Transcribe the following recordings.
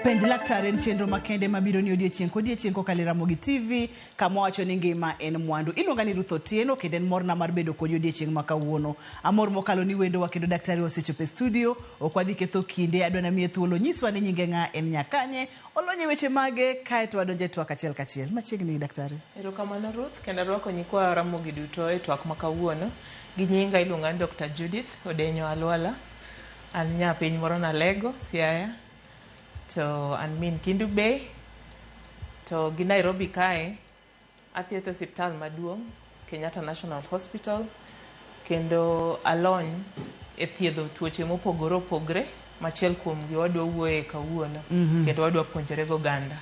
Penj Laktar en chenro makende mabiro ni odiechieng' kodiechieng' kokalo e Ramogi TV kama wacho ni ngima en mwandu. Iluonga ni Ruth Otieno kendo en morna mar bedo kodi odiechieng' ma kawuono. Amor mokalo ni wendowa kendo daktari osechopo e studio, ok wadhi ketho kinde, adwa namiye thuolo nyiswa ni nyinge ng'a, en nyakanye, olony e weche mage, kaeto wadonjo e twak achiel kachiel. Machiegni daktari. Erokamano Ruth, kendo arwako nyikwa Ramogi duto e twak ma kawuono. Gi nyinga iluonga ni Dr. Judith Odenyo Alwala. An nya piny moro Nalego, Siaya. To an min Kendu Bay. To gi Nairobi kae, athietho e osiptal maduong' Kenyatta National Hospital. Kendo alony e thiedho tuoche mopogore opogre. Machiel kuomgi wadwa wuoye kawuono. Kendo wadwa puonjore goganda.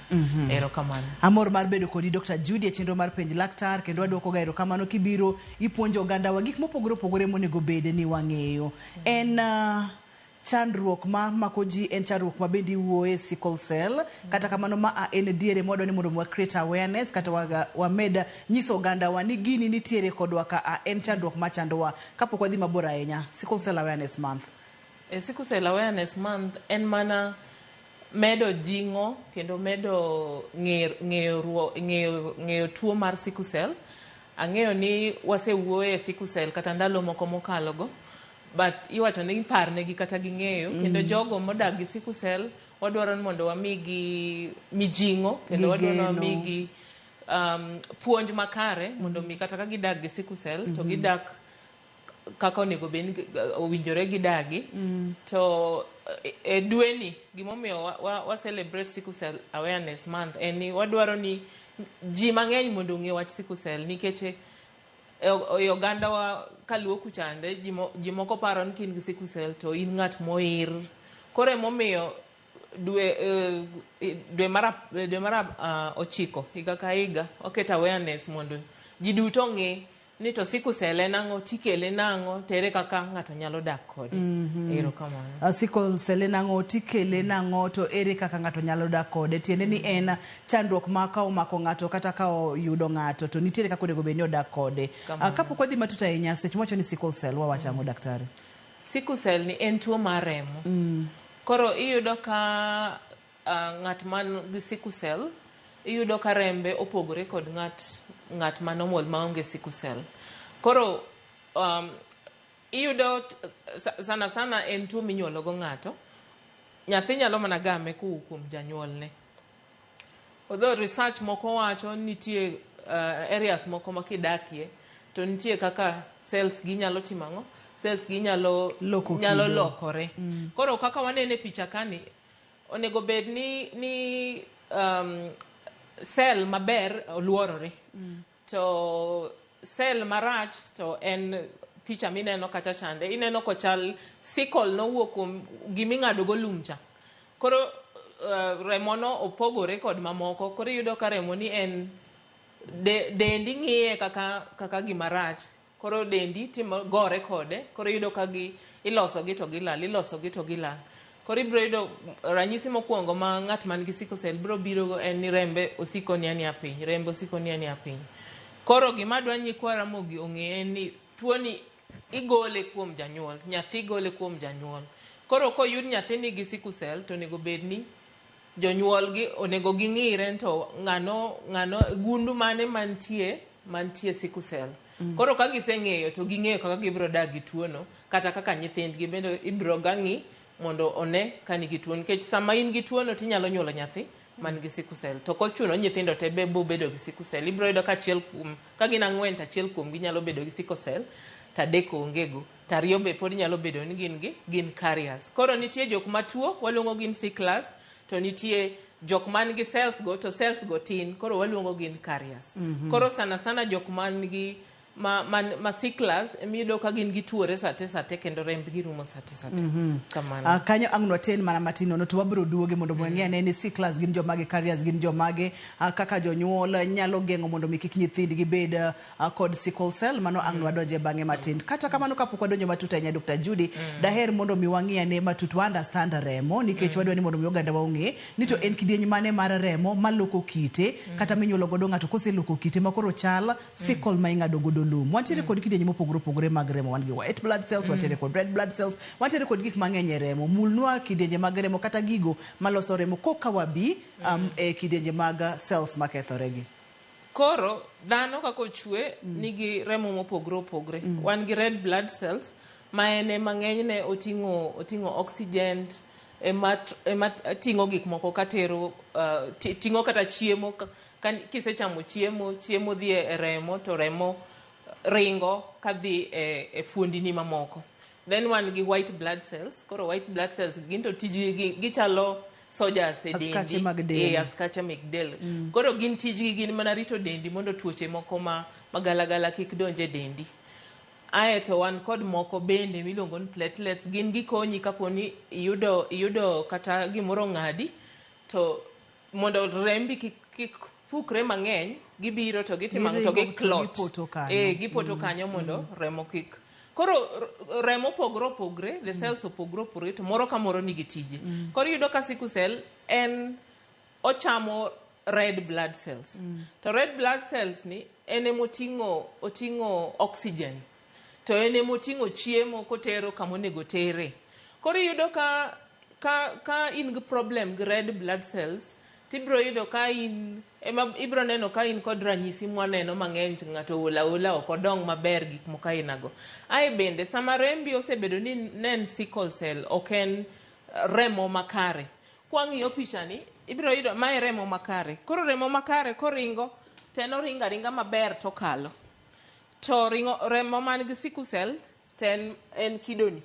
Erokamano. Amor mar bedo kodi Dr. Judy e chenro mar Penj Laktar kendo waduoko ga erokamano kibiro ipuonjo ogandawa gik mopogore opogore monego bed ni wang'eyo. En chandruok ma mako ji en chandruok ma bende iwuoye sickle cell. Kata kamano ma a en diere mwadwa ni mondo wa create awareness kata wamed nyiso ogandawa ni gini nitiere kodwa ka a en chandruok machandowa. Kapok wadhi mabor ahinya, Sickle Cell Awareness Month. E Sickle Cell Awareness Month en mana medo jing'o kendo medo ng'eyo tuo mar sickle cell. Ang'eyo ni wasewuoye e sickle cell kata ndalo moko mokalo go, but iwacho ni parnegi kata ging'eyo. Kendo jogo modak gi sickle cell wadwaro ni mondo wamigi mijing'o kendo wadwaro ni wamigi puonj makare mondo mi kata ka gidak gi sickle cell to gidak kaka onego bed ni owinjore gidagi. To e dweni gimomiyo wa celebrate Sickle Cell Awareness Month en ni wadwaro ni ji mang'eny mondo ong'e wach sickle cell, nikech e ogandawa kaluo kuchande ji moko paro ni ka in gi sickle cell to in ng'at moir. Koro emomiyo dwe mar 9 higa ka higa waketo awareness mondo ji duto ong'e ni to sickle cell en ang'o, tikele nang'o, to ere kaka ng'ato nyalo dak kode. Erokamano. Sickle cell en ang'o, tikele nang'o, to ere kaka ng'ato nyalo dak kode. Tiende ni en chandruok ma ka omako ng'ato kata ka oyudo ng'ato to nitiere kaka onego bed ni odak kode. Kapok wadhi matut ahinya, seche mwacho ni sickle cell, wawacho ang'o daktari? Sickle cell ni en tuo mar remo. Koro iyudo ka ng'at man gi sickle cell, iyudo ka rembe opogore kod ng'at ma normal maonge sickle cell. Koro iyudo sana sana en tuo minyuolo go ng'ato. Nyathi nyalo mana game kowuok kuom janyuolne. Although research moko wacho nitie areas moko ma kidakie to nitie kaka cells gi nyalo timo ang'o? Cells gi nyalo loko nyalo kido. Lokore. Koro kaka waneno e picha kani, onego bed ni cell maber oluorore. To cell marach to en picha mineno kacha chande. Ineno kochal sickle nowuok kuom giming'ado go lum cha. Koro remo no opogore kod mamoko. Koro iyudo ka remo ni en dendi ng'iye kaka gima rach. Koro dendi timo gore kode. Koro iyudo ka gi iloso gi to gilal, iloso gi to gilal. Koro ibiro yudo ranyisi mokwongo ma ng'at man gi sickle cell biro biro go en ni rembe osiko ni ania piny, rembe osiko ni ania piny. Koro gima adwa nyikwa Ramogi ong'e en ni tuoni igole kuom janyuol, nyathi gole kuom janyuol. Koro koyud nyathi nigi sickle cell to onego bed ni jonyuol gi onego ging'ire to ng'ano gundu mane mantie sickle cell. Koro ka giseng'eyo to ging'eyo kaka gibiro dak gi tuono, kata kaka nyithindgi bende ibiro ga ng'i mondo one ka nigi tuo, nikech sama in gi tuono tinyalo nyuolo nyathi man gi sickle cell. To ok ochuno ni nyithindo te be bo bedo gi sickle cell. Ibiro yudo ka achiel kuom ka gin ang'wen to achiel kuom gi nyalo bedo gi sickle cell to adek onge go, to ariyo be pod nyalo bedo ni gin carriers. Koro nitie jok matuo waluongo gin sicklers, to nitie jok man gi cells go to cells go tin, koro waluongo gin carriers. Koro sana sana jok man gi ma sicklers emiyudo ka gin gituore sate sate kendo rembgi rumo sate sate. Kamano. Kanyo ang' nwaten mana matin nono to wabiro duoge mondo wang'e ane ni sicklers gin jomage, carriers gin jomage, kaka jonyuol nyalo geng'o mondo mi kik nyithindgi bed kod sickle cell. Mano ang' nwadonje bang'e matin. Kata kamano kapok wadonjo matut ahinya, Dr. Judy, daher mondo mi wang'i ane matut wa understand remo, nikech wadwa ni mondo mi oganda wa ong'e ni to en kidieny mane mar remo maloko kite, kata minyuolo godo ng'ato koseloko kite ma koro chal sickle ma ing'ado godo lum. lum. Wantiere kod kidienje mopogore opogore mag remo. Wan gi white blood cells, wantiere kod red blood cells, wantiere kod gik mang'eny e remo. Mulnwa kidienje mag remo kata gigo maloso remo koka wabi e kidienje mag cells makethore gi. Koro dhano kaka ochwe nigi remo mopogore opogore. Wan gi red blood cells ma en ema ng'enyne oting'o oxygen, ema ting'o gik moko katero ting'o kata chiemo ka kisechamo chiemo, chiemo dhi e remo to remo ringo kadhi e fuondini mamoko. Then wan gi white blood cells. Koro white blood cells gin to tijgi gichalo soldiers e dendi. Askache mag del. Eh, askache mag del. Koro gin tijgi gin mana rito dendi mondo tuoche moko ma magalagala kik donj e dendi. Aeto wan kod moko bende miluongo ni platelets. Gin gikonyi kapo ni iyudo kata gimoro ong'adi, to mondo rembi kik pukre mang'eny, gibiro to gitimo ang'o? To Giringo to giclot. gipoto kanyo. Eh, gipoto kanyo mondo remo kik. Koro remo opogore opogre, the cells opogore opogore, to moro ka moro nigi tije. Koro iyudo ka sickle cell en ochamo red blood cells. To red blood cells ni en emoting'o oting'o oxygen. To en emoting'o chiemo kotero kama onego tere. Koro iyudo ka in gi problem gi red blood cells, tibiro yudo ka in ema ibiro neno ka in kod ranyisi mwaneno mang'eny, ng'ato ool aola, ok odong maber, gik moko aina go. Ae bende sama rembi osebedo ni ne en sickle cell, ok en remo makare. Kwang'iyo pichani, ibiro yudo mae remo makare. Koro remo makare koringo to en oringo aringa maber tokalo. To ringo, remo man gi sickle cell to en kidoni.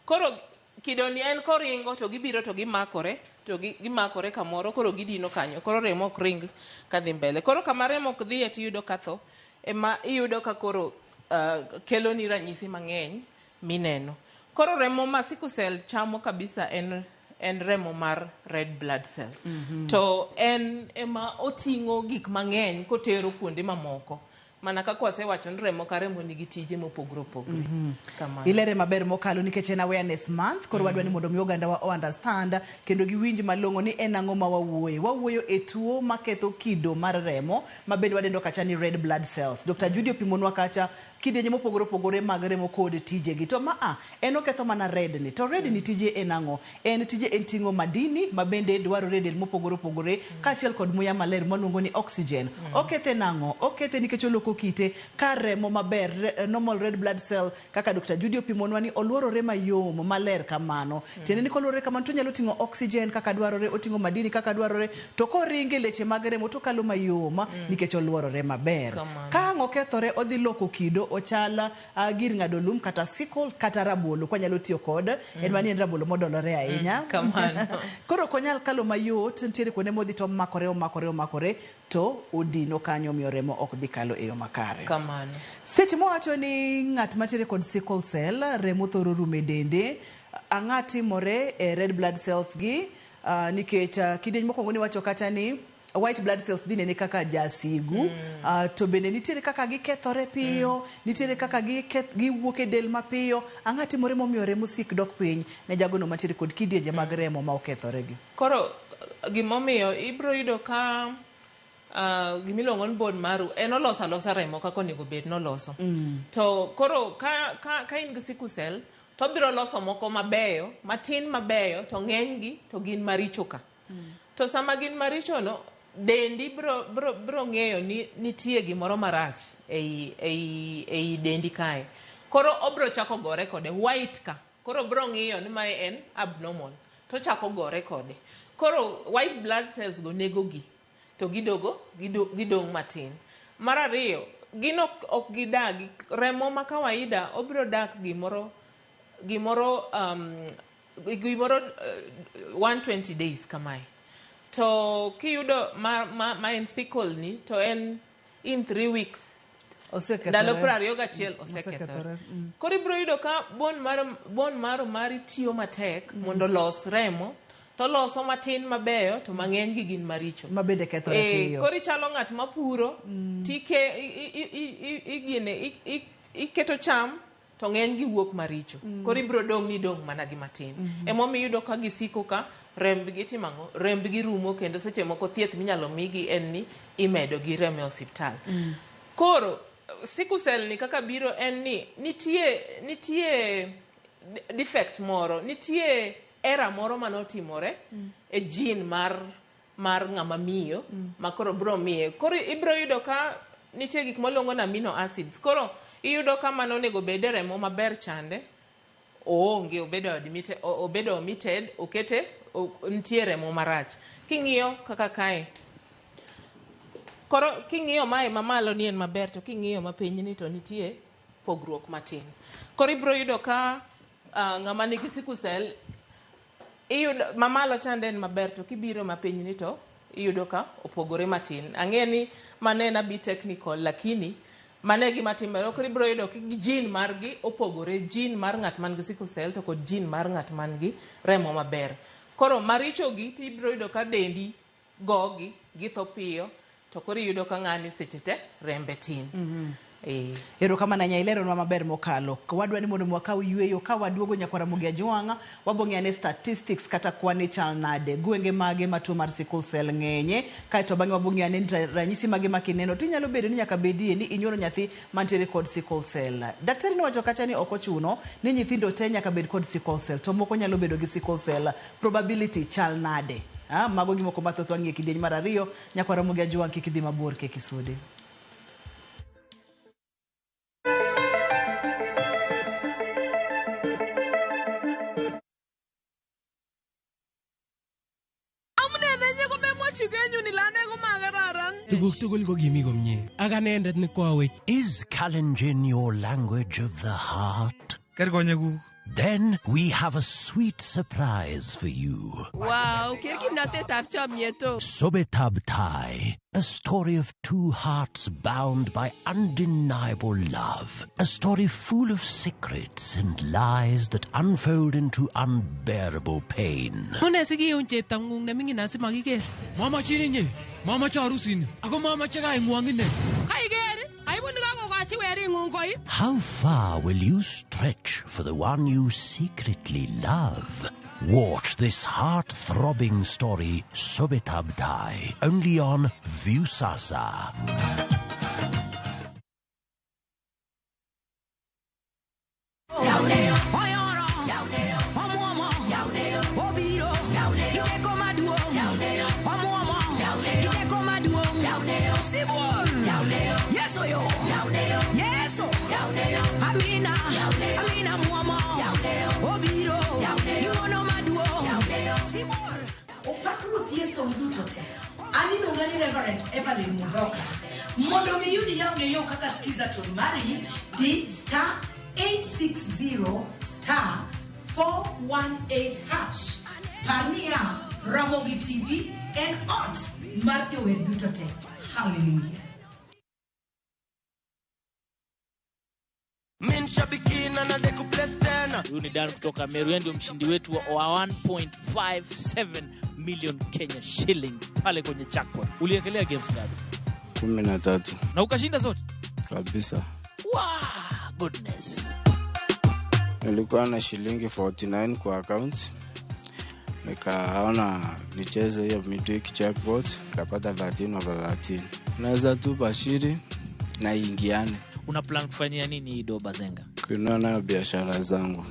Koro kidoni en koringo to gibiro to gimakore to gimakore kamoro, koro gidino kanyo, koro remo ok ring kadhi mbele. Koro kama remo ok dhiye tiyudo ka tho ema iyudo ka koro keloni ranyisi mang'eny mineno. Koro remo ma sickle cell chamo kabisa en remo mar red blood cells. To en ema oting'o gik mang'eny kotero kuonde mamoko. Mana kaka wasewacho ni remo ka remo nigi tije mopogore opogore. Kamano. Ilere maber mokalo nikech en awareness month, koro wadwa ni mondo mi oganda wa understand kendo giwinj malong'o ni en ang'o ma wawuoye. Wawuoyo e tuo maketho kido mar remo ma bende wadendo kacha ni red blood cells. Dr. Judy opimonwa kacha kidienje mopogore opogore mag remo kod tijegi. To maa en oketho mana red ni. To red ni tije en ang'o? En tije en ting'o madini ma bende dwarore e del mopogore opogore kaachiel kod muya maler mwaluongo ni oxygen. Okethe nang'o? Okethe nikech oloko kite ka remo maber, normal red blood cell kaka Dr. Judy opimonwa ni oluorore mayom maler kamano. Tiende ni koluorore kamano to onyalo ting'o oxygen kaka dwarore, oting'o madini kaka dwarore, to koringo e leche mag remo to okalo mayom nikech oluorore maber. Kamano. Ka ang' okethore odhi loko kido ochal gir ng'ado lum kata sickle kata rabolo kwanyalo tiyo kod en mani en rabolo modolore ahinya. Kamano. Koro ok onyal kalo mayot, nitiere kuonde modhi to omakore omakore omakore to odino kanyo omiyo remo ok dhi kalo e yo makare. Kamano. Seche mwawacho ni ng'at matiere kod sickle cell, remo thoro rumo e dende, ang'a timore e red blood cells gi? Nikech kidieny mokwongo niwacho kacha ni white blood cells dhi nene kaka jasigu, to bende nitiere kaka gikethore piyo, nitiere kaka giwuok e del mapiyo. Ang'a timore momiyo remo sik dok piny ne jagono mantiere kod kidienje mag remo ma okethore gi? Koro gimomiyo ibiro yudo ka gimiluongo ni bone marrow en oloso alosa remo kaka onego bed noloso. To koro ka in gi sickle cell to obiro loso moko mabeyo, matin mabeyo, to ng'enygi to gin maricho ka. To sama gin maricho no, dendi bro ng'eyo ni nitie gimoro marach ei dendi kae. Koro obro chako gore kode, white ka. Koro bro ng'iyo ni mae en abnormal, to chako gore kode. Koro white blood cells go nego gi, to gidong' matin. Mar ariyo, gin ok gidagi, remo ma kawaida obiro dak gimoro 120 days kamae. To kiyudo ma en sickle ni, to en in 3 weeks. Osekethore. Ndalo 21 osekethore. Osekethore. Koro ibiro yudo ka bone marrow mari tiyo matek mondo olos remo, to loso matin mabeyo to mang'eny gi gin maricho. Ma bende kethore piyo. Koro ichalo ng'at mapuro, iketo cham to ng'eny gi wuok maricho. Koro ibiro dong' ni dong' mana gi matin. Emomiyo iyudo ka gisiko ka rembgi timo ang'o? Rembgi rumo, kendo seche moko thieth minyalo migi en ni imedo gi remo e osiptal. Koro Sickle cell ni kaka biro en ni nitie defect moro, nitie error moro manotimore e gene mar ng'ama miyo ma koro bro miye. Koro ibro yudo ka nitie gik mwaluongo ni amino acids. Koro iyudo ka mano onego bed e remo maber chande, oonge, obedo admitted, obedo omitted, okete nitie remo marach. King'iyo kaka kae, koro king'iyo mae mamalo ni en maber, to king'iyo mapiny ni to nitie pogruok matin. Koro ibro yudo ka ng'ama nigi sickle cell iyudo mamalo chande en maber, to kibiro mapiny ni to iyudo ka opogore matin. Ang'e ni mano en a bit technical, lakini mano e gima timore. Koro ibro yudo ki gene margi opogore, gene mar ng'at man gi sickle cell to kod gene mar ng'at man gi remo maber. Koro maricho gi to ibro yudo ka dendi gogi githo piyo, to koro iyudo ka ng'ani seche te rembe tin. Erokamano ahinya, ileronwa maber mokalo. Wadwa ni mondo wakaw yweyo ka waduogo nyakwara Ramogi Ajwang', wabong'iyo ane statistics kata kwan chal nade, gwenge mage ma tuo mar sickle cell ng'enye, kaeto bang'e wabong'iyo ane ranyisi mage ma kineno tinyalo bedo ni nyaka bedie ni inyuolo nyathi mantiere kod sickle cell. Daktari nowacho kacha ni ok ochuno ni nyithindo te nyaka bed kod sickle cell, to moko nyalo bedo gi sickle cell. Probability chal nade? Mago gimoko mathoth wang'iyo e kidieny mar ariyo. Nyakwara Ramogi Ajwang', kik idhi mabor, kik isudi. Tuguk tugul ko kimi komie. Ak anendet ni koawech. Is Kalenjin your language of the heart? Ker konyekuk. Then we have a sweet surprise for you. Wow, ker kimnatetab chomyet o. Sobetab Tai, a story of two hearts bound by undeniable love. A story full of secrets and lies that unfold into unbearable pain. Mune sikiun cheptong'ung neming'in asimakiker. Mamachin inye, mamache arusini, ako mamache kaing'wong ine. Kaiker, aibu nikakokochi wering'ung koip. How far will you stretch for the one you secretly love? Watch this heart-throbbing story, Sobetab Tai, only on Viusasa. Opak Ruoth Yesu duto te. An iluonga ni Reverend Evelyn Mudhoka. Mondo mi yud yawne yo kaka skiza to mari, di star 860 star 418 hash. Par niya, Ramogi TV en ot mar jower duto te. Hallelujah. Huyu ni Dan kutoka Meru, yeye ndio mshindi wetu wa 1.57 million Kenya shillings pale kwenye jackpot. Uliekelea games ngapi? 13. Na ukashinda zote? Kabisa. Wow, goodness. Nilikuwa na shilingi 49 kwa account. Nikaona nicheze hiyo midweek jackpot, nikapata 13 over 13. Naweza tu bashiri na ingiane. Una plan kufanyia nini hii doba Zenga? Kununua nayo biashara zangu.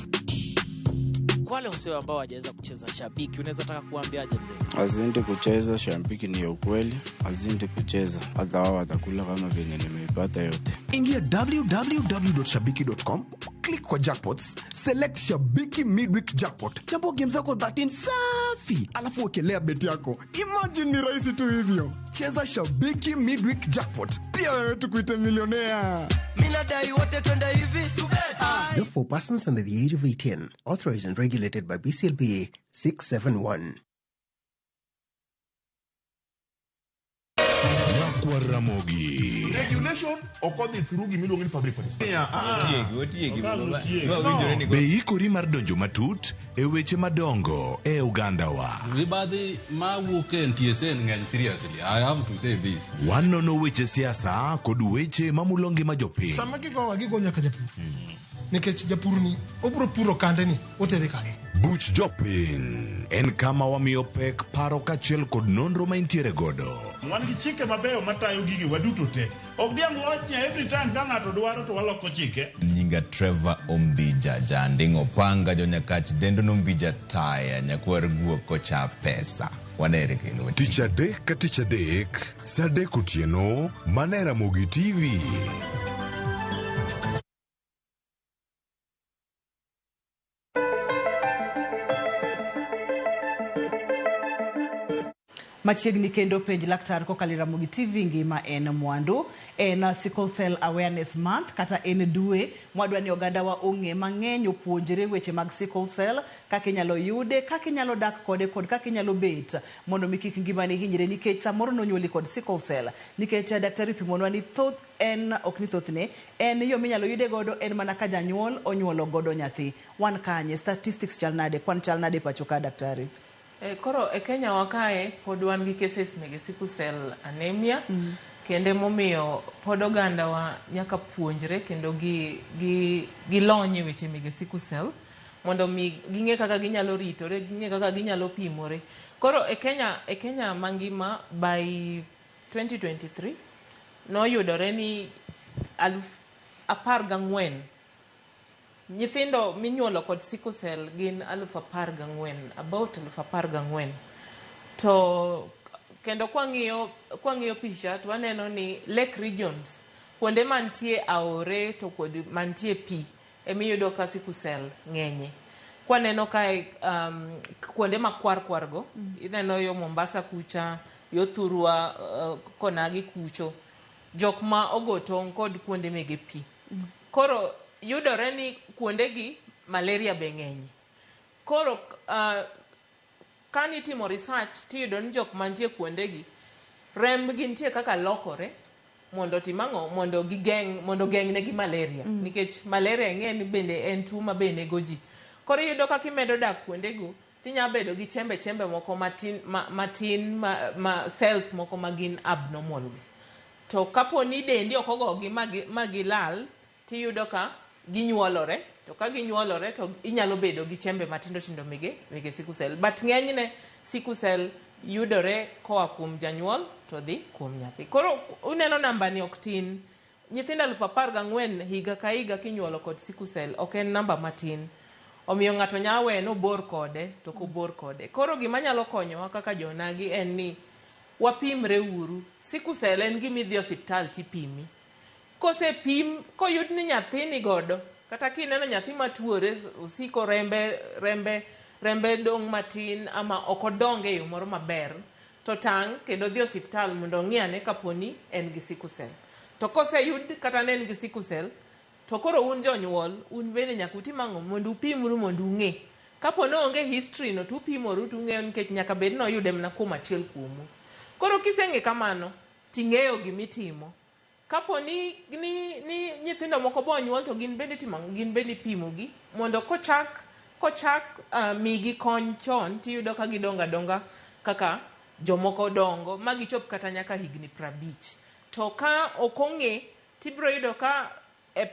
Kwa wale wasee ambao hawajaweza kucheza shabiki, unaweza taka kuambiaje mzee? Wazidi kucheza shabiki ni ukweli, wazidi kucheza hata wao watakula kama venye nimeipata yote. Ingia www.shabiki.com, click kwa jackpots, select Shabiki Midweek Jackpot. Chambua game zako 13 safi, alafu wekelea bet yako. Imagine ni rahisi tu hivyo. Cheza Shabiki Midweek Jackpot. Pia wewe tukuite millionaire. Mimi nadai wote twende hivi. Not for persons under the age of 18. Authorized and regulated by BCLBA 671. Ramogi. Regulation okodhi through gimiluongo ni public participation. Be ikori mar donjo matut e weche madongo e Uganda wa. Mibadhi mawuok e NTSA ng'eny seriously. I have to say this. Wanono weche siasa kod weche mamulo ngima jopiny. Sama gigowa gigo nyaka japur. Nikech japur ni obiro puro kande ni otere kanye. Buch Jopiny en kama wamiyo pek paro kaachiel kod nonro ma intiere godo. Wan gi chike mabeyo matayo gigewa duto te. Ok diang' wawach ni every time ka ng'ato dwaro to waloko chike. Nyinga Trevor Ombija Janding' Opanga Jonyakach dendo nombija taya nyakwar guok kocha pesa. Wanere kendo. Tich adek ka tich adek, saa adek otieno, mana e Ramogi TV. Machiegni kendo penj laktar kokalo e Ramogi TV ngima en mwandu. En Sickle Cell Awareness Month kata en dwe mwadwa ni ogandawa ong'e mang'eny opuonjre weche mag sickle cell, kaka inyalo yude, kaka inyalo dak kode kod kaka inyalo bet mondo mi kik ngimani hinyre nikech samoro nonyuoli kod sickle cell. Nikech daktari opimonwa ni thoth en ok ni thothne en yo minyalo yude godo en mana ka janyuol onyuolo godo nyathi. Wan kanye? Statistics chal nade? Kwan chal nade pacho ka daktari? E, koro e Kenya wa kae pod wan gi cases mege sickle cell anemia kendo emomiyo pod ogandawa nyaka puonjre kendo gi, gi, gilony e weche mege sickle cell mondo mi ging'e kaka ginyalo ritore, ging'e kaka ginyalo pimore. Koro e Kenya, e Kenya mangima by 2023 noyudore ni 14,000 nyithindo minyuolo kod sickle cell gin 14,000, about 14,000. To kendo kwang'iyo kwang'iyo picha to waneno ni lake regions kuonde mantie aore to kod mantie pi emiyudo ka sickle cell ng'enye. Kwaneno kae kuonde makwar kwar go ineno yo Mombasa kucha, yo Thurwa konagi kucho, jok ma ogo tong' kod kuonde mege pi. Koro yudore ni kuondegi malaria be ng'enye. Koro kanitimo research tiyudo ni jok mantie kuondegi rembgi nitie kaka lokore mondo otim ang'o mondo gigeng' mondo ogeng' negi malaria nikech malaria ing'e ni bende en tuo ma be nego ji. Koro iyudo kaka imedo dak kuondego tinya bedo gi chembe chembe moko matin ma, matin ma, ma cells moko ma gin abnormal gi. To kapo ni dendi ok ogogi ma gilal tiyudo ka ginyuolore to ka ginyuolore to inyalo bedo gi chembe matindo tindo mege mege sickle cell. But ng'enyne sickle cell yudore koa kuom janyuol to dhi kuom nyathi. Koro uneno namba ni ok tin. Nyithindo 14,000 higa ka higa kinyuolo kod sickle cell ok en namba matin. Omiyo ng'ato nya we nobor kode to ok obor kode. Koro gima nyalo konyowa kaka jonagi en ni wapimre uru. Sickle cell en gima idhi osiptal tipimi. Kosepim koyud ni nyathi ni godo kata kineno nyathi matuore osiko rembe rembe rembe dong' matin ama ok odong e yo moro maber to tang' kendo dhi osiptal mondo ong'i ane kaponi en gi sickle cell. To koseyud kata ne en gi sickle cell to koro un jonyuol un bende nyaka utim ang'o mondo upimru mondo ung'e. Kapo ni onge history no tupimoru tung'eyo nikech nyaka bed ni oyude mana kuom achiel kuomu. Koro kiseng'e kamano ting'eyo gimitimo. Kapo ni, ni, ni nyithindo moko bo onyuol to gin bende itimo ang'o? Gin bende ipimogi mondo kochak kochak migi kony chon tiyudo ka gidongo adonga kaka jomoko dongo ma gichop kata nyaka higni 50. To ka ok ong'e tibiro yudo ka e,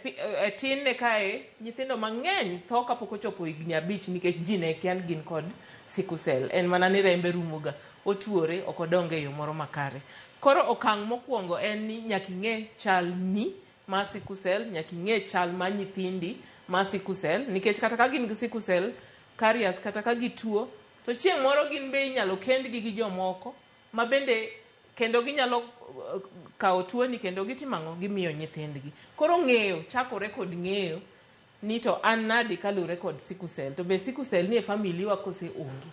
e tin ne kae nyithindo mang'eny tho kapok ochopo higni 5 nikech ji ne kia ni gin kod sickle cell. En mana ni rembe rumoga, otuore, ok odong e yo moro makare. Koro okang' mokwongo en ni nyaka ing'e chal ni mar sickle cell, nyaka ing'e chal mar nyithindi mar sickle cell nikech kata ka gin gi sickle cell carriers kata ka gituo to chieng' moro gin be inyalo kendgi gi jomoko ma bende kendo ginyalo kawo tuoni kendo gitimo ang'o gimiyo nyithindgi. Koro ng'eyo chakore kod ng'eyo ni to an nadi kaluwore kod sickle cell to be sickle cell ni e family wa kose onge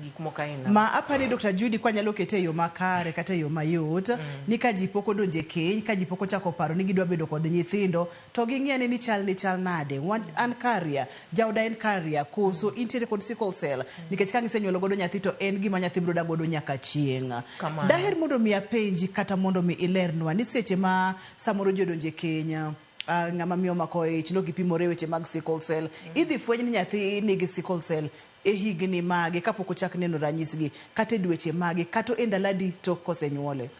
gik moko aina Ma apani Dr. Judy kwanyalo kete e yo makare kata e yo mayot ni ka ji pok odonje keny, ka ji pok ochako paro ni gidwa bedo kod nyithindo to ging'i ane ni chal ni chal nade. Wan, an carrier, jaoda en carrier, koso intiere kod sickle cell nikech ka gisenyuolo godo nyathi to en gima nyathi biro dak godo nyaka chieng'. Kamano. Daher mondo mi apenji kata mondo mi ilernwa ni seche ma samoro ji odonje keny ng'ama miyo omako ich nok gipimore weche mag sickle cell idhi fweny ni nyathi nigi sickle cell e higni mage kapok ochak neno ranyisigi kata e dweche mage kata e ndalo adi tok kosenyuole.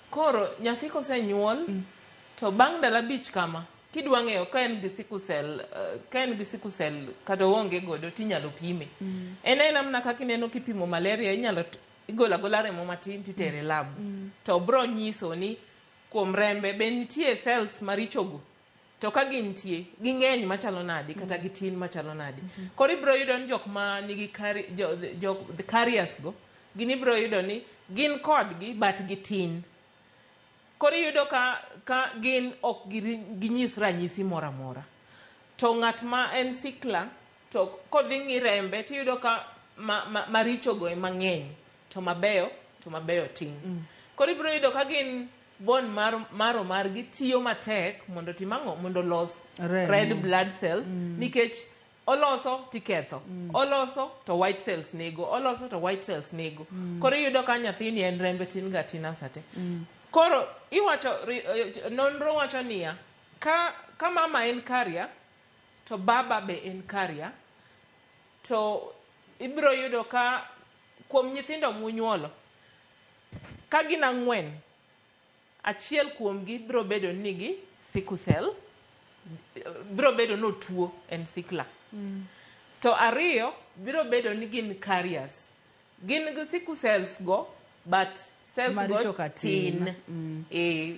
Koro nyathi kosenyuol to bang' ndalo 5 kama Kidwa ng'eyo ka en gi sickle cell, ka en gi sickle cell kata oonge godo tinyalo pime. En aena mana kaka ineno kipimo malaria inyalo igolo agola remo matin titere lab. To bro nyiso ni kuom rembe be nitie cells maricho go. To ka gintie, ging'eny machalo nadi kata gitin machalo nadi. Koro ibro yudo ni jok ma nigi the carriers go, gin ibro yudo ni gin kodgi but gitin. Koro iyudo ka gin ok ginyis ranyisi moro amora. To ng'at ma en sickler to kodhi ng'i rembe tiyudo ka maricho go ema ng'eny to mabeyo tin. Koro ibro yudo ka gin bone marrow margi tiyo matek mondo tim ang'o? Mondo los red blood cells nikech oloso tiketho. Oloso to white cells nego. Oloso to white cells nego. Koro iyudo ka nyathini en rembe tin ga tina sate. Koro iwacho nonro wacho niya ka mama en carrier to baba be en carrier to ibro yudo ka kuom nyithindo munyuolo ka gin 4, achiel kuomgi biro bedo ni nigi sickle cell, biro bedo ni otuo en sickler. To 2 biro bedo ni gin carriers. Gin gi sickle cells go but cells go tin.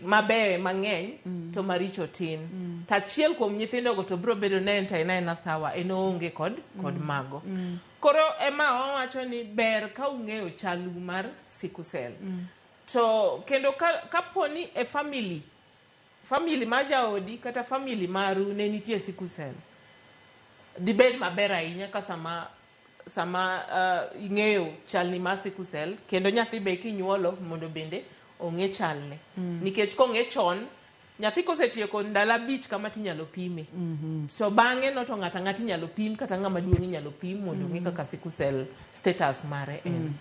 Mabeyo mang'eny to maricho tin. To achiel kuom nyithindogo to biro bedo ni en to en aena sawa, en oonge kod mago. Koro ema wawacho ni ber ka ung'eyo chalu mar sickle cell. To kendo kapo ni e family mar jaodi kata family maru ne nitie sickle cell, dibed maber ahinya ka sama ing'eyo chalni mar sickle cell kendo nyathi be kinyuolo mondo bende ong'e chalne. Nikech kong'e chon, nyathi kosetieko ndalo 5 kama tinyalo pime. To bang'e no to ng'ato ang'ata inyalo pim kata ng'ama duong' inyalo pim mondo ong'e kaka sickle cell status mare en.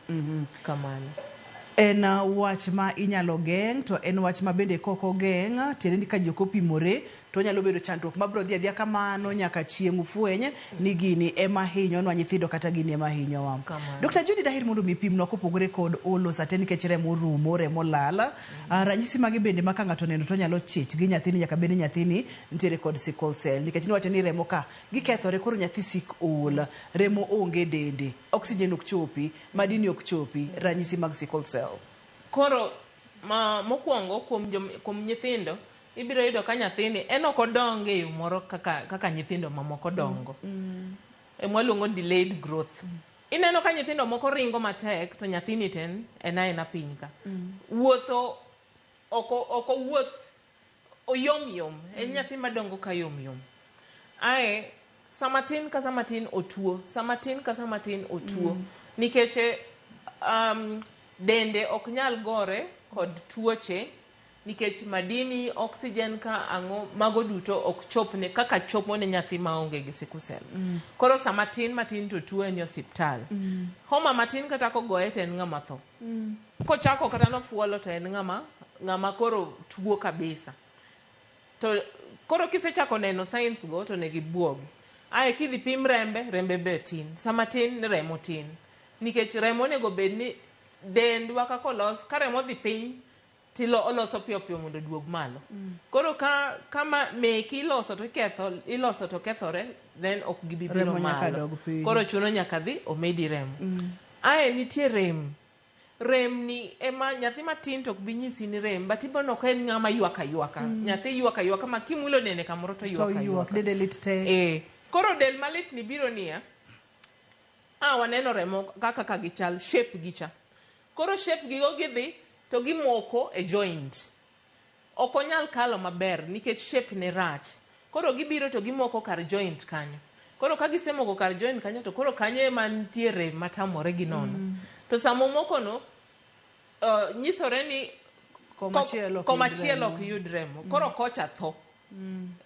Kamano. En wach ma inyalo geng' to en wach ma bende kok ogeng' tiende ni ka ji ok opimore to onyalo bedo chandruok mabiro dhi adhiya kamano nyaka chieng' ufweny ni gini ema hinyonwa nyithindo kata gini ema hinyowa. Dr. Judy, daher mondo mi ipimnwa kopogore kod olo sate nikech remo rumo, remo lal. Ranyisi mage bende ma ka ng'ato oneno to onyalo chich gi nyathini nyaka bed ni nyathini nitiere kod sickle cell nikech niwacho ni remo ka gikethore koro nyathi sik ol, remo onge dende, oxygen ok chopi, madini ok chopi, ranyisi mag sickle cell. Koro mokwongo kuom nyithindo ibiro yudo ka nyathini en ok odong e yo moro kaka nyithindo mamoko dongo. Ema waluongo ni delayed growth. Ineno ka nyithindo moko ringo matek to nyathini to en aena piny ka. Wuotho ok owuoth oyom yom, en nyathi madongo ka yom yom. Ae sama tin ka sama tin otuo, sama tin ka sama tin otuo. Nikech dende ok nyal gore kod tuoche nikech madini, oxygen ka ang'o mago duto ok chopne kaka chopo ne nyathi maonge gi sickle cell. Koro sama tin matin to tuo en e osiptal. Homa matin kata kogoye to en ng'ama tho. Kochako kata nofuolo to en ng'ama koro tuo kabisa. To koro kisechako neno signs go to onego ibuogi. Ae kidhi pim rembe, rembe be tin. Sama tin remo tin. Nikech remo onego bed ni dendwa kaka olos, ka remo dhi piny tilo oloso piyo piyo mondo oduog malo. Koro kama meki iloso to iketho, iloso to kethore, then ok gibi biro malo. Koro chuno nyaka dhi omedi remo. Ae nitie rem. Rem ni ema nyathi matin to ok bi nyisi ni rem, but ibo ka en ng'ama ywak aywaka. Nyathi ywak aywaka ma kimulo dende kamoro to ywak aywaka. Dende lit te. Koro del malit ni biro niya, waneno remo kaka ka gichal, shape gicha. Koro shape gigo gidhi to gimoko e joint. Ok onyal kalo maber nikech shape ne rach. Koro gibiro to gimoko kar joint kanyo. Koro ka gisemoko kar joint kanyo to koro kanyo ema nitie rem matamore gi nono. To sama omoko no, nyisore ni komachielo ok yud remo. Koro kocha tho.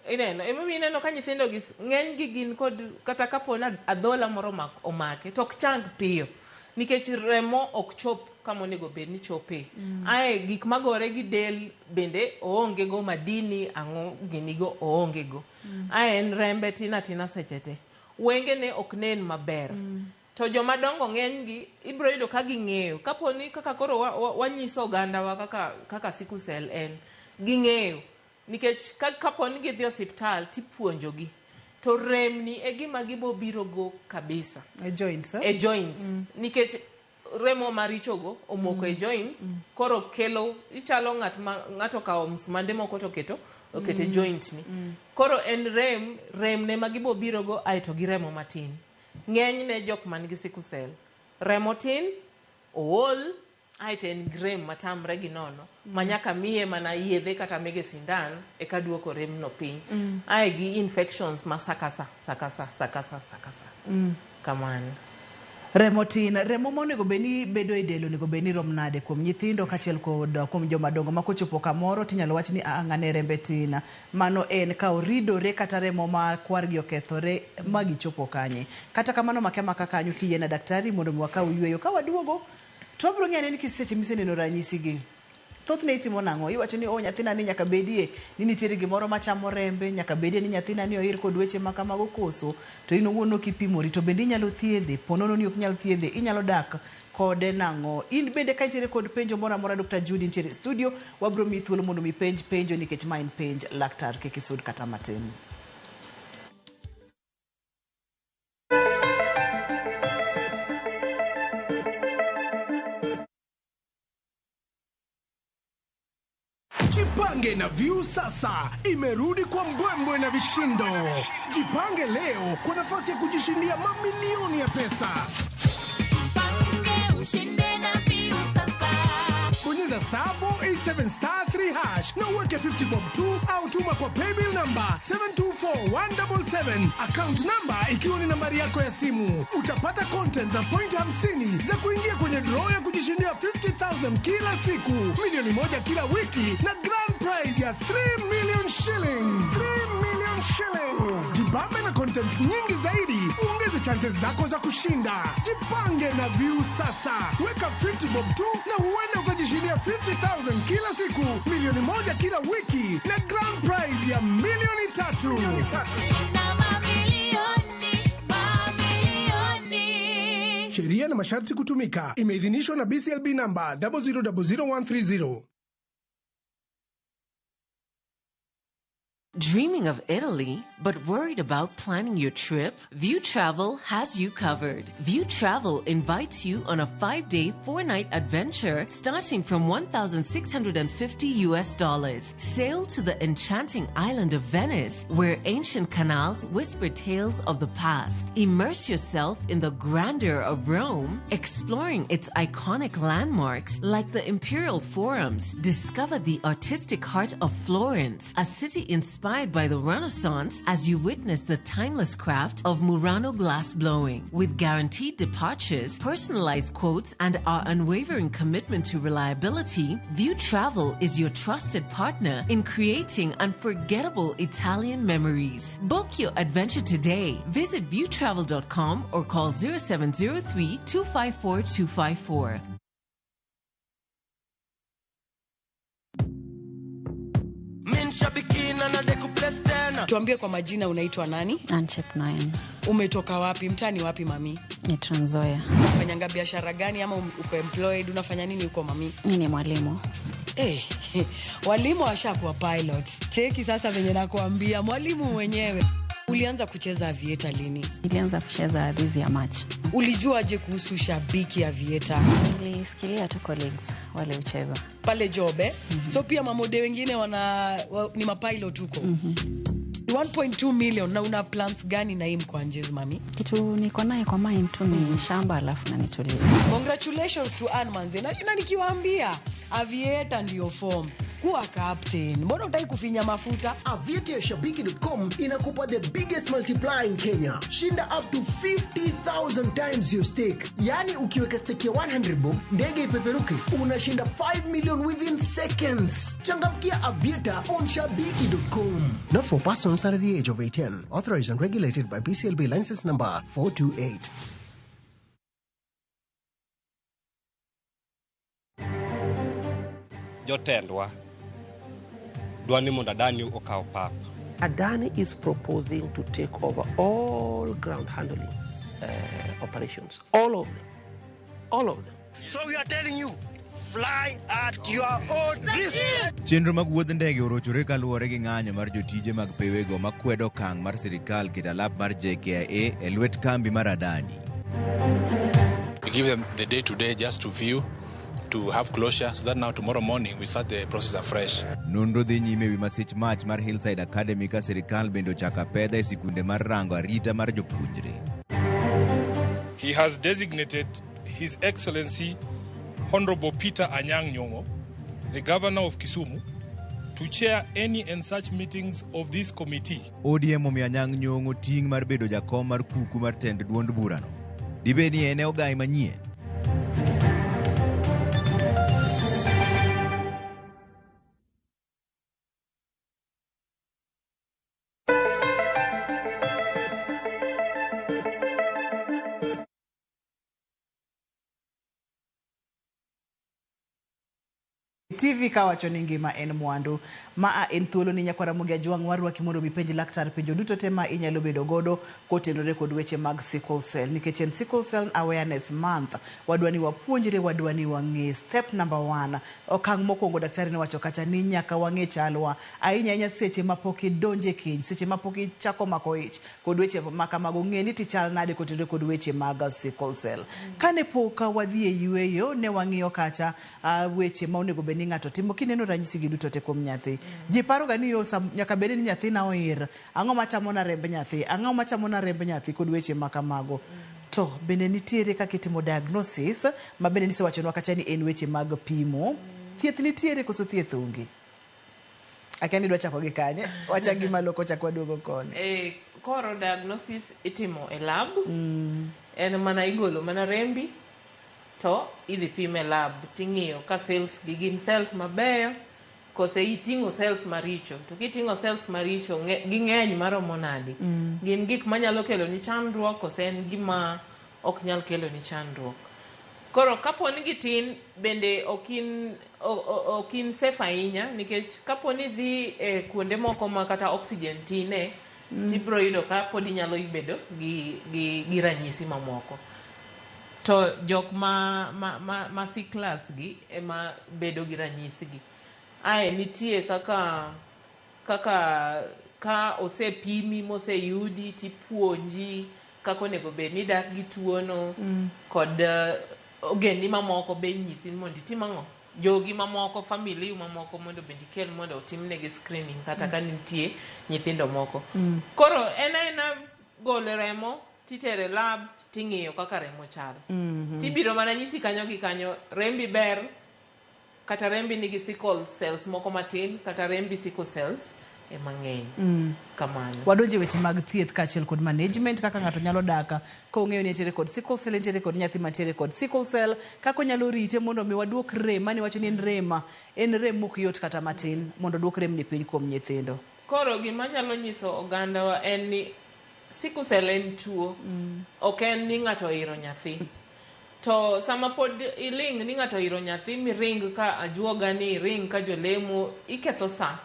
Ineno, emomiyo ineno ka nyithindo gi ng'eny gi gin kod kata kapo ni adhola moro omake to ok chang piyo. Nikech remo ok chop kama onego bed ni chope. Ae gik magore gi del bende oonge go, madini ang'o ginigo oonge go. Ae en rembe tin atina seche te. Wengene ok nen maber. To joma dongo ng'eny gi ibiro yudo ka ging'eyo. Kapo ni kaka koro wanyiso ogandawa kaka sickle cell en, ging'eyo. Nikech kapo ni gidhi osiptal tipuonjogi to remni e gima gibo biro go kabisa. E joints, eh? E joints. Nikech remo marichogo omoko e joints, koro kelo ichalo ng'at ma ng'ato okawo msumande moko to oketo e joint ni. Koro en rem ne ma gibo biro go aeto gi remo matin. Ng'eny ne jok man gi sickle cell, remo tin, ool, aeto en gi rem matamre gi nono ma nyaka miye mana yedhe kata mege sindan eka duoko rem no piny. Ae gi infections ma sakasa sakasa sakasa sakasa. Kamano. Remo tin, remo monego bed ni bedo e del onego bed ni rom nade kuom nyithindo kaachiel kod kuom joma dongo ma kochopo kamoro tinyalo wach ni a ng'ane rembe tin. Mano en ka oridore kata remo ma kwargi okethore ma gichopo kanye. Kata kamano make amaka kanyo kiyiena daktari mondo mi wakaw yueyo. Ka waduogo to wabiro ng'eyo ni seche miseneno ranyisi gi. Thothne itimo nang'o? Iwacho ni oh nyathina ni nyaka bedie ni nitiere gimoro machamo rembe, nyaka bedie ni nyathina ni oir kod weche ma kamago koso to in owuon ok ipimori to bende inyalo thiedhe, po nono ni ok inyal thiedhe, inyalo dak kode nang'o? In bende ka intiere kod penjo moro amora Dr. Judy nitiere e studio, wabiro miyi thuolo mondo mi penj penjo nikech ma en penj laktar kik isud kata matin. Jipange na Viusasa imerudi kwa mbwembwe na vishindo. Jipange leo kwa nafasi ya kujishindia mamilioni ya pesa. Jipange ushinde na Viusasa. Bonyeza star 487 star 3 hash na uweke 50 bob 2 au tuma kwa paybill number 724177, account number ikiwa ni nambari yako ya simu. Utapata content na point 50 za kuingia kwenye draw ya kujishindia 50,000 kila siku, milioni 1 kila wiki na grand prize ya 3 million shillings. 3 million shillings. Jibambe na content nyingi zaidi, uongeze chances zako za kushinda. Jipange na Viusasa. Weka 50 bob 2 na huenda ukajishindia 50,000 kila siku, milioni 1 kila wiki na grand prize ya milioni 3. Shinda mamilioni, mamilioni. Sheria na masharti kutumika. Imeidhinishwa na BCLB number 0000130. Dreaming of Italy, but worried about planning your trip? View Travel has you covered. View Travel invites you on a 5-day, 4-night adventure starting from $1,650 US. Sail to the enchanting island of Venice, where ancient canals whisper tales of the past. Immerse yourself in the grandeur of Rome, exploring its iconic landmarks like the Imperial Forums. Discover the artistic heart of Florence, a city inspired by the Renaissance as you witness the timeless craft of Murano glass blowing. With guaranteed departures, personalized quotes, and our unwavering commitment to reliability, View Travel is your trusted partner in creating unforgettable Italian memories. Book your adventure today. Visit viewtravel.com or call 0703 254 254. Tuambie kwa majina, unaitwa nani? Anchep 9. Umetoka wapi? Mtani wapi mami? Ni Trans Nzoia. Unafanyanga biashara gani ama uko employed? Unafanya nini huko mami? Mimi ni mwalimu. Walimu washakuwa pilot. Cheki sasa venye nakuambia, mwalimu mwenyewe. Ulianza kucheza Aviator lini? Nilianza kucheza this year March. Ulijuaje kuhusu Shabiki Aviator? Nilisikilia tu colleagues wale ucheza. Pale job eh? So pia mamode wengine ni mapilot huko. 1.2 million na una plans gani na hii mkwanjezi mami? Kitu niko naye kwa mind tu ni shamba alafu na nitulie. Congratulations to Ann Manze. Na nikiwaambia Aviator ndio form. Kuwa captain. Mbona hutaki kufinya mafuta? Aviator ya Shabiki.com inakupa the biggest multiplier in Kenya. Shinda up to 50,000 times your stake. Yani ukiweka stake ya 100 bob, ndege ipeperuke, unashinda 5 million within seconds. Changamkia Aviator on Shabiki.com. Not for persons under the age of 18. Authorized and regulated by BCLB license number 428. Jotendwa dwani mondo Adani okaw pap. Adani is proposing to take over all ground handling operations, all of them, all of them. So we are telling you, Fly at your own risk. Chenro mag wuodh ndege orochore kaluwore gi ng'anyo mar jotije mag pewego makwedo okang' mar sirikal keto alap mar JKIA e lwet kambi mar Adani. We give them the day today just to view, to have closure, so that now tomorrow morning we start the process afresh. Nonro dhi nyime ewi masich mach mar Hillside Academy ka sirikal bende ochako apedha e sikunde mar rango arita mar jopuonjre. He has designated His Excellency Honorable Peter Anyang' Nyong'o, the Governor of Kisumu, to chair any and such meetings of this committee. ODM omiyo Anyang' Nyong'o ting' mar bedo jakom mar kuku mar tend duond burano. Dibed ni en e ogai manyien? TV kawacho ni ngima en mwandu. Maa en thuolo ni nyakwara Ramogi Ajwang' warwaki mondo mi penj laktar penjo duto te ma inyalo bedo godo kotenore kod weche mag sickle cell. Nikech en Sickle Cell Awareness Month, wadwa ni wapuonjre, wadwa ni wang'e. Step number 1, okang' mokwongo daktari nowacho kacha ni nyaka wang'e chalwa. Ahinya ahinya seche mapok idonje keny, seche mapok ichako mako ich kod weche ma kamago, ng'e ni tichal nade kotenore kod weche mag sickle cell. Kane pok wadhi e yueyo, ne wang'iyo kacha weche ma onego bed ni ng'ato timo kineno ranyisi gi duto te kuom nyathi. Ji paro ga ni yo nyaka bed ni nyathina oir, ang'o machamo na remb nyathi, ang'o machamo na remb nyathi kod weche ma kamago. To bende nitiere kaka itimo diagnosis ma bende nisewachonwa kacha ni en weche mag pimo. Thieth nitiere koso thieth onge? Akia ni idwa chako gi kanye, wachak gi malo kocha kwaduogo koni. Koro diagnosis itimo e lab. En mana igolo mana rembi to idhi pime lab ting'iyo ka cells gi gin cells mabeyo kose iting'o cells maricho. To kiting'o cells maricho ging'eny maromo nadi? Gin gik manyalo kelo ni chandruok kose en gima ok nyal kelo ni chandruok. Koro kapo ni gitin bende ok in safe ahinya nikech kapo ni dhi e kuonde moko ma kata oxygen tine, tibiro yudo ka pod inyalo bedo gi ranyisi mamoko. To jok ma C class gi ema bedo gi ranyisi gi. Ae nitie kaka ka osepimi moseyudi tipuonji kaka onego bed ni dak gi tuono kod ogendni mamoko be inyisi ni mondo itim ang'o. Jogi mamoko, family mamoko mondo bende ikel mondo otimnegi screening kata ka nitie nyithindo moko. Koro en aena golo remo titere lab ting'iyo kaka remo chal. Tibiro mana nyisi kanyo gi kanyo rembi ber kata rembi nigi sickle cells moko matin kata rembi sickle cells ema ng'eny. Kamano. Wadonje weche mag thieth kaachiel kod management kaka ng'ato nyalo dak ka ong'eyo ni entiere kod sickle cell, entiere kod nyathi mantiere kod sickle cell, kaka onyalo rite mondo mi waduok rem mane wacho ni en rem mok yot kata matin mondo duok rem ni piny kuom nyithindo. Koro gima nyalo nyiso ogandawa en ni sickle cell en tuo, ok en ni ng'ato oiro nyathi. To sama pod iling' ni ng'ato oiro nyathi miring ka ajuoga ni iring ka jolemo, iketho sa.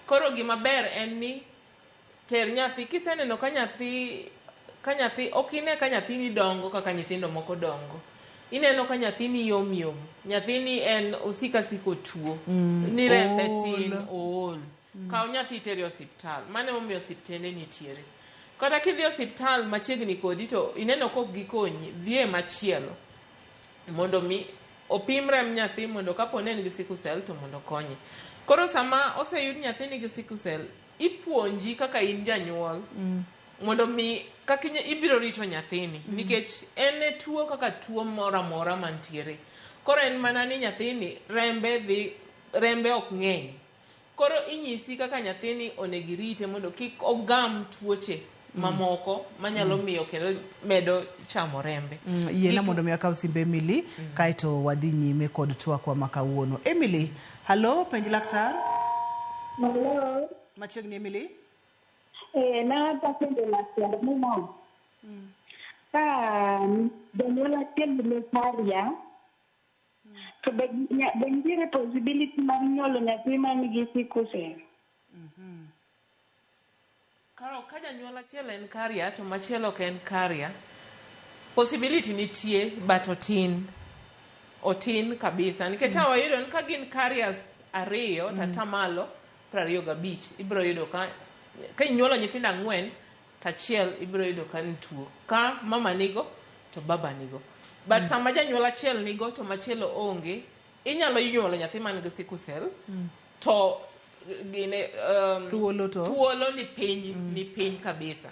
Koro gima ber en ni ter nyathi, kiseneno ka nyathi ok ine ka nyathini dongo kaka nyithindo moko dongo. Ineno ka nyathini yom yom, nyathini en osika siko tuo, ni rembe tin, ool. Kaw nyathi tere osiptal, mano emomiyo osiptende nitiere. Kata kidhi osiptal machiegni kodi to ineno kok gikonyi, dhiye machielo mondo mi opim remb nyathi mondo kapo ni en gi sickle cell to mondo okonye. Koro sama oseyud nyathi nigi sickle cell, ipuonji kaka in janyuol mondo mi kaka ibiro rito nyathini nikech en e tuo kaka tuo moro amora mantiere. Koro en mana ni nyathini rembe ok ng'eny. Koro inyisi kaka nyathini onego irite mondo kik ogam tuoche mamoko manyalo miyo kendo medo chamo rembe. Yiena mondo mi akaw simbe Emily kaeto wadhi nyime kod twakwa ma kawuono. Emily, hallo, penj laktar. Hello. Machiegni Emily. Na penjo laktar ni ka janyuol achiel ni carrier to be nitiere possibility mar nyuolo nyathi man gi sickle cell? Koro ka janyuol achiel en carrier to machielo ok en carrier, possibility nitie but otin. Otin kabisa nikech mm. Wayudo ni ka gin carriers ariyo to atamalo 25 ibiro yudo ka ka inyuolo nyithindo ang'wen to achiel ibiro yudo ka nituo ka mama nigo to baba nigo but sama janyuol achiel nigo to machielo onge inyalo nyuolo nyathi man gi sickle cell to gine Thuolo to? thuolo ni piny ni piny kabisa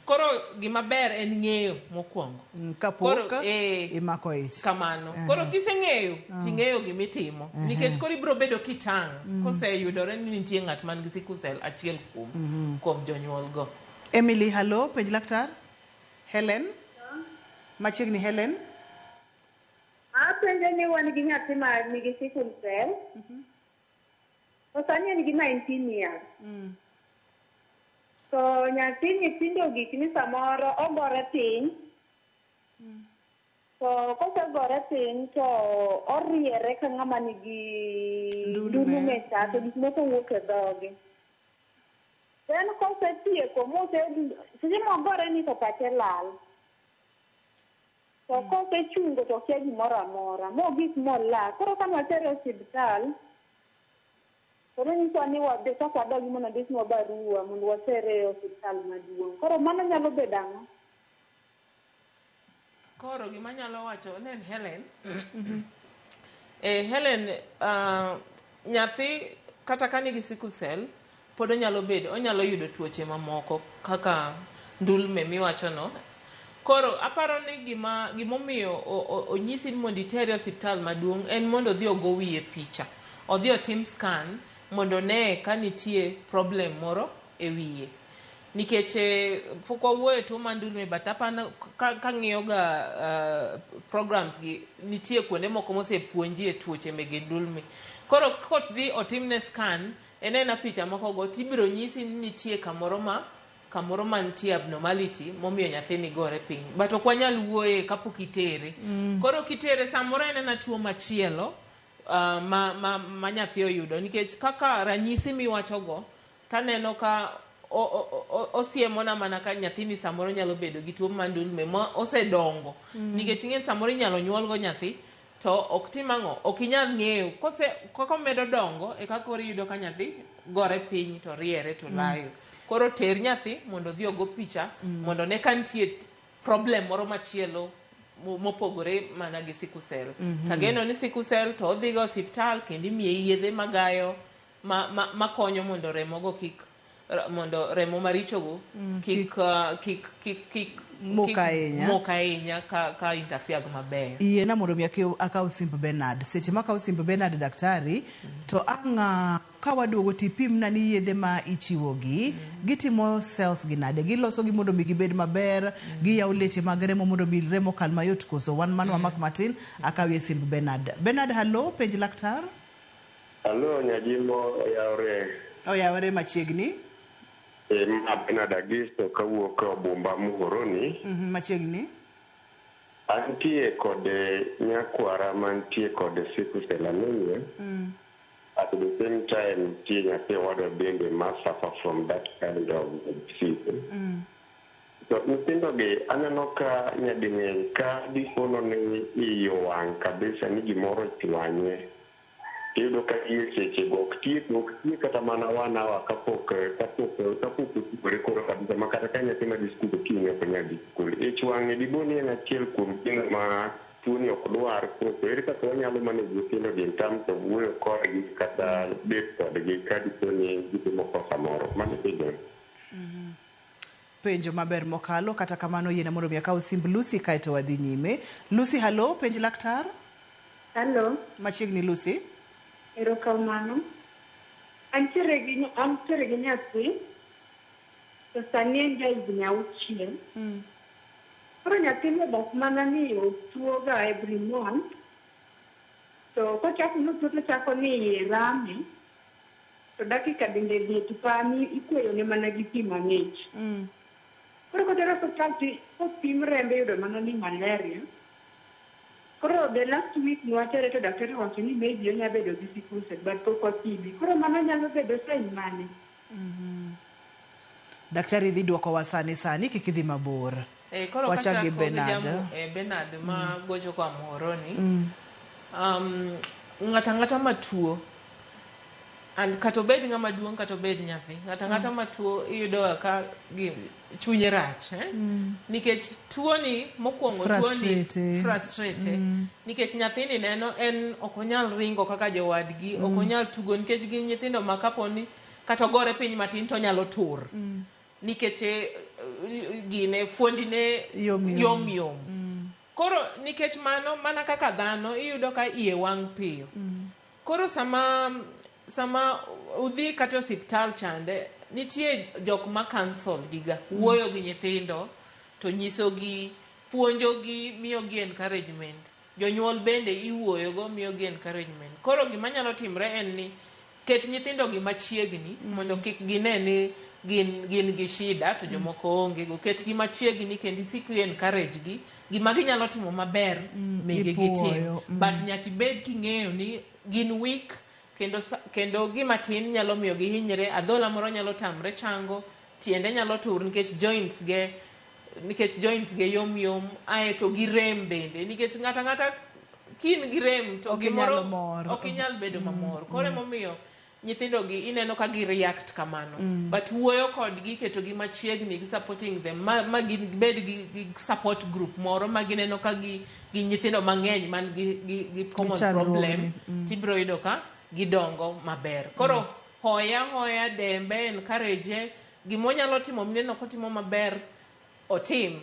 koro gima ber en ng'eyo mokwongo Kapok Koro, eh, imako ich. kamano Aha. koro kiseng'eyo Ah. ting'eyo gimitimo Aha. nikech koro ibiro bedo kitang' koseyudore ni nitie ng'at man gi sickle cell achiel kuom kuom jonyuol go Emily, hallo, penj laktar. Helen. Machiegni Helen. Apenjo ni wan gi nyathi ma nigi sickle cell. To sani en gi 19 years. To nyathi nyithindo gik ni samoro ogore piny. To kosegore piny to oriere ka ng'ama nigi ndulume cha to gik moko wuok e dhoge. Then kosetieko mose seche mogore ni to pache lal. To kosechungo to okia gimoro amora mogik molal. Koro ka nwatere e osiptal to nonyisowa ni wadhi chak wadogi mondo ondiknwa barua mondo watere e osiptal maduong'. Koro mano nyalo bedo ang'o? Koro gima anyalo wacho ne en Helen. Helen, nyathi kata ka nigi sickle cell pod onyalo bedo onyalo yudo tuoche mamoko kaka ndulme miwachono. Koro aparo ni gima gimomiyo onyisi ni mondo itere e osiptal maduong' en mondo odhi ogo wiye picha. Odhi otim scan mondo one ka nitie problem moro e wiye. Nikech pok wawuoyo e tuo mar ndulme but apano kang'iyo ga programs gi nitie kuonde moko mosepuonjie tuoche mege ndulme. Koro kodhi otimne scan en aena picha moko go tibiro nyisi ni nitie kamoro ma kamoro mantie abnormality momiyo nyathini gore piny. But ok wanyal wuoye kapok itere. Koro kitere samoro en ena tuo machielo ma nyathi oyudo nikech kaka ranyisi miwachogo taneno ka osiemona mana ka nyathini samoro nyalo bedo gi tuo mar ndulme ma osedongo. Nikech ing'e ni samoro inyalo nyuol go nyathi to ok tim ang'o ok inyal ng'eyo kose kaka omedo dongo e kaka koro iyudo ka nyathi gore piny to riere to layo. Koro ter nyathi mondo odhi ogo picha mondo one ka nitie problem moro machielo mopogore mana gi sickle cell. Tageno ni sickle cell to odhi go osiptal kendo imiye yedhe magayo makonyo mondo remo go kik mondo remo maricho go kik kik kik kik Mok kik ahinya. mok ahinya ka interfere gi mabeyo. Yiena mondo mi akaw simb Bernard. Seche ma akaw simb Bernard daktari, to ang' ka waduogo tipimna ni yedhe ma ichiwo gi, gitimo cells gi nade? Giloso gi mondo mi gibed maber, giyawo leche mag remo mondo mi remo kal mayot koso wan mano wamak matin, akawie simb Bernard. Bernard, hallo, penj laktar. Alo, Nyajimo oyawre. Oyawore machiegni. E, ma Bernard Agisto kawuok e Obumba Muhoroni. Machiegni. Antie kod nyakwara mantie kod sickle cell anemia. At the same time, nitie nyathi owadwa bende ma suffer from that kind of disease. To nyithindo gi aneno ka nyading'eny ka dipono ni iyi owang' kabisa ni gimoro ochwanye. Iyudo ka gie seche go ok tie kata mana one hour kapok otugore koro kabisa ma kata ka nyathi madhi skul okinyi ok nyal dhi skul. Ich wang' dipo ni en achiel kuom gino ma tuoni ok dwar koso ere kaka wanyalo manage nyithindo gi in terms of wuoyo kodgi kata bet kodgi ka dipo ni gitimo kosa moro. Mano e penjo. Penjo maber mokalo, kata kamano yiena mondo mi akaw simb Lucy kaeto wadhi nyime. Lucy, hallo, penj laktar. Hello. Machiegni Lucy. Erokamano. Antiere gi nyathi to sani en ja higni 6. Koro nyathini odak mana ni otuo ga every month. To kochako notuo to chako ni iye rame. To dakika bende liet pani ikweyo ne mana gi pi mang'ich. Koro kotere osiptal to kopim rembe iyudo mana ni malaria. Koro the last week nwatere to daktari owacho ni maybe onya bedo gi sickle cell but pok wapime. Koro mano nyalo bedo sign mane? Daktari dhi duokowa sani sani, kik idhi mabor. Koro Wachak gi kachako gi Bernard. Bernard ma gocho koa Muhoroni. Ng'ato ang'ata matuo and kata obed ng'ama duong' kata obed nyathi, ng'ato ang'ata matuo iyudo ga ka chunye rach, eh? Nikech tuoni mokwongo tuoni Frustrate. Frustrate nikech nyathini neno en ok onyal ringo kaka jowadgi, ok onyal tugo nikech gin nyithindo ma kaponi kata ogore piny matin to onyalo tur nikech gine fuondine Yom yom. Yom yom. Koro nikech mano, mana kaka dhano, iyudo ka iye wang' piyo. Koro sama udhi kata e osiptal chande, nitie jok ma counsel giga, wuoyo gi nyithindo to nyisogi, puonjogi, miyogi encouragement. Jonyuol bende iwuoyogo, miyogi encouragement. Koro gima nyalo timre en ni ket nyithindo gi machiegni mondo kik gine ni gin gi shida to jomoko onge go. Ketgi machiegni kendo isik i encourage gi gima ginyalo timo maber, migi gitim. Ipuoyo. But nyaka ibed king'eyo ni gin weak kendo gima tin nyalo miyo gihinyre. Adhola moro nyalo tamre chango, tiende nyalo tur nikech joints ge yom yom, aeto gi rem bende, nikech ng'ata ng'ata kin gi rem to Ok gimoro inyal mor. Ok inyal bedo mamor. Koro emomiyo nyithindo gi ineno ka gi react kamano. But wuoyo kodgi, ketogi machiegni gi supporting them ma gin bed gi support group moro ma gineno ka gi nyithindo mang'eny man gi common chandruogni. problem, tibiro yudo ka gidongo maber. Koro hoya hoya, dembe, encourage. Gimonyalo timo mineno kotimo maber, otim,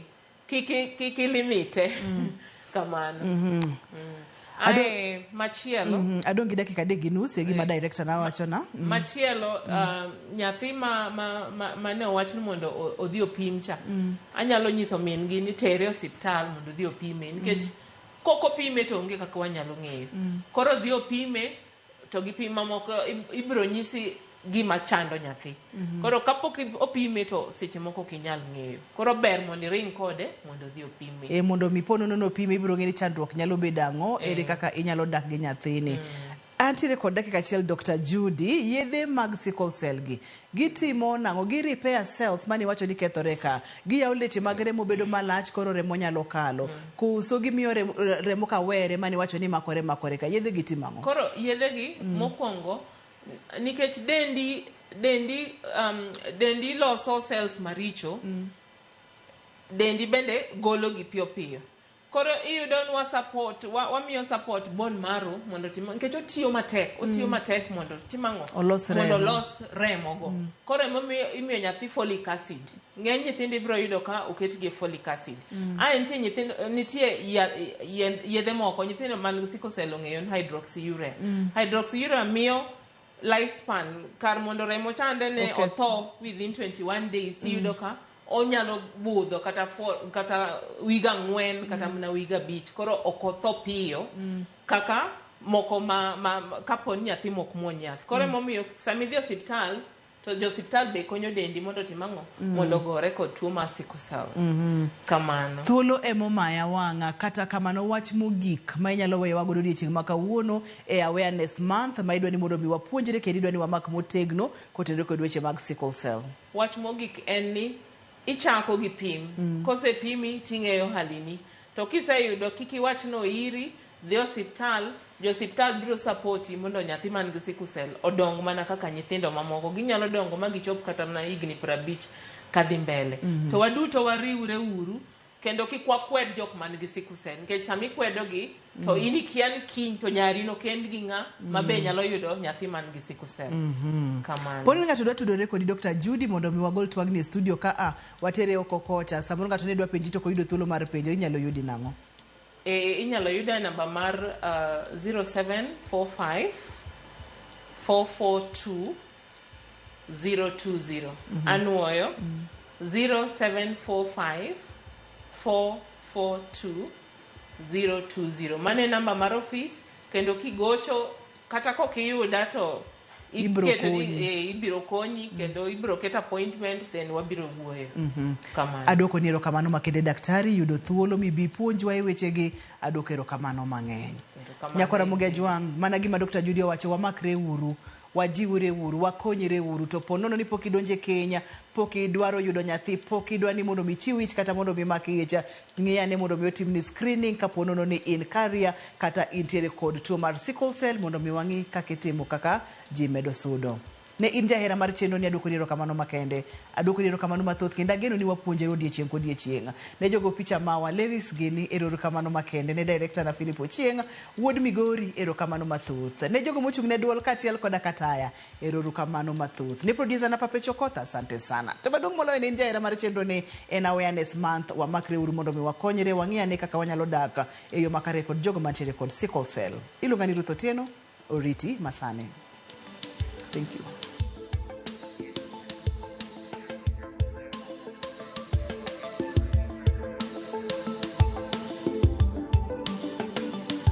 kik ilimite kamano. Ae machielo, Adong' gi dakika 3.5 e gima director na wachona. Machielo, nyathi ma ne owach ni mondo odhi opim cha, anyalo nyiso min gi ni tere osiptal mondo odhi opime, nikech kok opime to onge kaka wanyalo ng'eyo. Koro odhi opime to gi pim mamoko ibiro nyisi gima chando nyathi. Koro kapok opime to seche moko ok inyal ng'eyo. Koro ber mondo iring kode mondo odhi opime. E mondo mi po nono nopime, ibiro ng'e ni chandruok nyalo bedo ang'o, ere kaka inyalo dak gi nyathini. Antiere kod dakika 1, Dr. Judy, yedhe mag sickle cell gi gitimo nang'o? Gi repair cells mane iwacho ni kethore ka, giyawo leche mag remo bedo malach, koro remo nyalo kalo, koso gimiyo remo ka were mane iwacho ni makore makore ka? Yedhe gi timo ang'o? Koro yedhegi, mokwongo nikech dendi loso cells maricho, dendi bende golo gi piyo piyo. Koro iyudo ni wamiyo support bone marrow mondo otim, nikech otiyo matek, otiyo matek mondo otim ang'o? Olos Mondo remo. Olos remo go. Koro emomiyo imiyo nyathi folic acid. Ng'eny nyithindo ibiro yudo ka oketgi e folic acid. Ae nitie nyithindo, nitie yedhe moko nyithindo man gi sickle cell ong'eyo ni hydroxyurea. Hydroxyurea miyo lifespan, kar mondo remo chande ne otho within 21 days, tiyudo ka onyalo budho kata wiga 4 kata mana wiga 5. Koro ok otho piyo kaka moko ma kapo ni nyathi mok muony yath. Koro emomiyo sama idhi e osiptal to jo osiptal be konyo dendi mondo otim ang'o? Mondo ogore kod tuo mar sickle cell. Kamano. Thuolo emomaya wang'a. Kata kamano, wach mogik ma inyalo weyowa godo odiechieng' ma kawuono e awareness month ma idwa ni mondo mi wapuonjre kendo idwa ni wamak motegno kotenore kod weche mag sickle cell. Wach mogik en ni ichako gi pim. Kosepimi ting'eyo halini. To kiseyudo, kik iwach no iri, dhi osiptal. Jo osiptal biro sapoti mondo nyathi man gi sickle cell odong mana kaka nyithindo mamoko. Ginyalo dongo ma gichop kata mana higni 50 kadhi mbele. To waduto wariwre uru kendo kik wakwed jok man gi sickle cell, nikech sama ikwedogi to in ikia ni kiny to nyari nokend gi ng'a ma be nyalo yudo nyathi man gi sickle cell. Kamano. Poni ng'ato dwa tudore kodi, Dr. Judy, mondo mi wagol twagni e studio ka a watere oko kocha. Samoro ng'ato ne dwa penji to ok oyudo thuolo mar penjo, inyalo yudi nang'o? Inyalo yuda e namba mar 0745 442 020. Anuoyo, 0745 442 020. Mano e namba mar ofis, kendo kigocho kata kokiyuda to Ibiro konyi. Ibiro konyi kendo ibiro ket appointment, then wabiro wuoyo. Kamano. Adwoko ni erokamano makende, daktari, yudo thuolo mibi puonjwa e wechegi. Adwoko erokamano mang'eny. Erokamano. Nyakwara Mogejwang', mana gima Dr. Judy owacho, wamakre uru. Wajiwre uru, wakonyre uru. To po nono ni pok idonjo e keny, pok idwaro yudo nyathi, pok idwa ni mondo mi ichiw ich kata mondo mi mak ich, ng'i ane mondo mi otimni screening kapo nono ni in carrier kata intiere kod tuo mar sickle cell mondo mi wang'i kaka itimo kaka ji medo sudo. Ne in jahera mar chenro ni aduokoni erokamano makende. Aduokoni erokamano mathoth kendo ageno ni wapuonjore odiechieng' kodiechieng'. Ne jogo picha mawa Lewis gini erokamano makende. Ne director na Philip Ochieng' wuod Migori erokamano mathoth. Ne jogo mochung' ne duol kaachiel koda kataya erokamano mathoth. Ne producer na Papecho Kotha asante sana. To maduong' moloyo ne in jahera mar chenro ni en awareness month wamakre uru mondo mi wakonyre wang'i ane kaka wanyalo dak e yo makare kod jogo mantiere kod sickle cell. Iluonga ni Ruth Otieno, oriti masani. Thank you.